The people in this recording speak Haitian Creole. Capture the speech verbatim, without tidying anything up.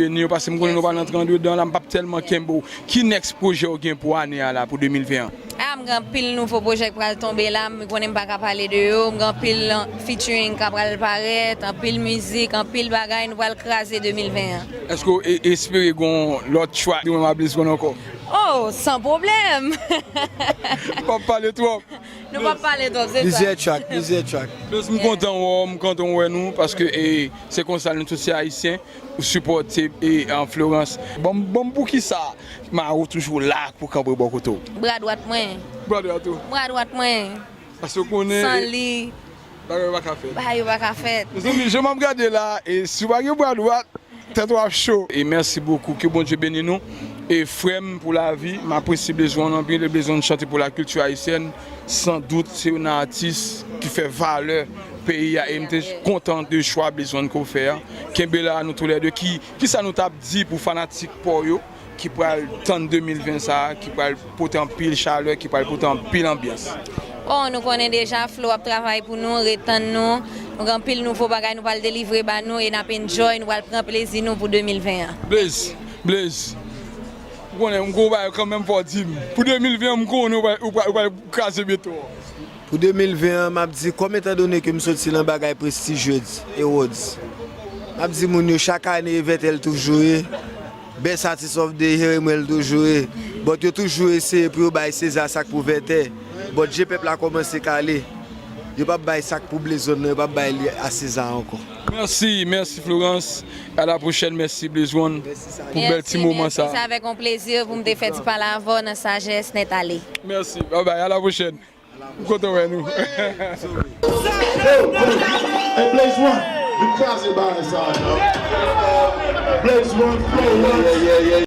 Beni w, paske m konnen nou pral antre andedan la, m p ap tèlman kenbe w. Ki next pwojè w gen pou ane a la, pou de mil ven an? A, m gen anpil nouvo pwojè k pral tonbe la, m konnen m pa ka pale de yo, m gen anpil featuring k ap pral parèt, anpil mizik, anpil bagay, nou pral kraze de mil ven an. Èske w e- espere gen yon lòt track de mwen ak Blaze One ankò? Oh, san pwoblèm! M p ap pale twòp. Nou p ap pale twòp, se sa. Plizyè track, plizyè track. Blaze, m kontan wè w, m kontan wè nou, paske e, se konsa nou tout se Ayisyen, ou sipòte e, an Florence. Ban m, ban m poukisa Maro toujou la pou kanpe bò kote w? Bra dwat mwen. Bra dwat ou? Bra dwat mwen. Paske w konnen San e, li, bagay yo pa ka fèt. Bagay yo pa ka fèt. Mezanmi, jan m ap gade la, e si w pa gen bra dwat, tèt ou ap cho. E mèsi bokou, ke Bondye beni nou. E frè m pou lavi, m apresye Blaze One anpil, e Blaze One chante pou la kilti ayisyèn. San dout, se youn nan atis ki fè valè peyi a, e m te kontan de chwa Blaze One ke w fè a. Kenbe la, nou toulède. Ki, kisa nou t ap di pou fanatik pa w yo ki pral tann de mil ven sa a, ki pral pote anpil chalè, ki pral pote anpil anbyans? Bon, nou konnen deja Flo ap travay pou nou, ret tann nou. Nou gen anpil nouvo bagay nou pral delivre ba nou e n ap enjoy, nou pral pran plezi nou pou de mil ven an. Blaze, Blaze, ou konnen m gwo bagay kanmenm, fò w di m. Pou de mil ven an, m konnen ou pral, ou pral, ou pral kraze beton an. Pou de mil ven an, m ap di, kòm etandone ke m soti nan bagay prestijye e Awards, m ap di moun yo, chak ane, Vètè l toujou ye. Best Artist of the Year, e mwen l toujou ye. But yo toujou eseye pou yo bay Seza sa k pou Vètè. But je pèp la kòmanse kale. Yo p ap bay sa k pou Blaze One nan, yo p ap bay li a Seza ankò. Mèsi, mèsi Florence. A la pwochèn, mèsi Blaze One pou bèl ti moman sa. Mèsi, mèsi, se avèk yon plezi pou m te fè ti pale avè w nan sajès nèt ale. Mèsi, bye bye, a la pwochèn. M kontan wè nou. Hey, Blaze One, vin kraze bagay sa a, non. Blaze One, Flo One.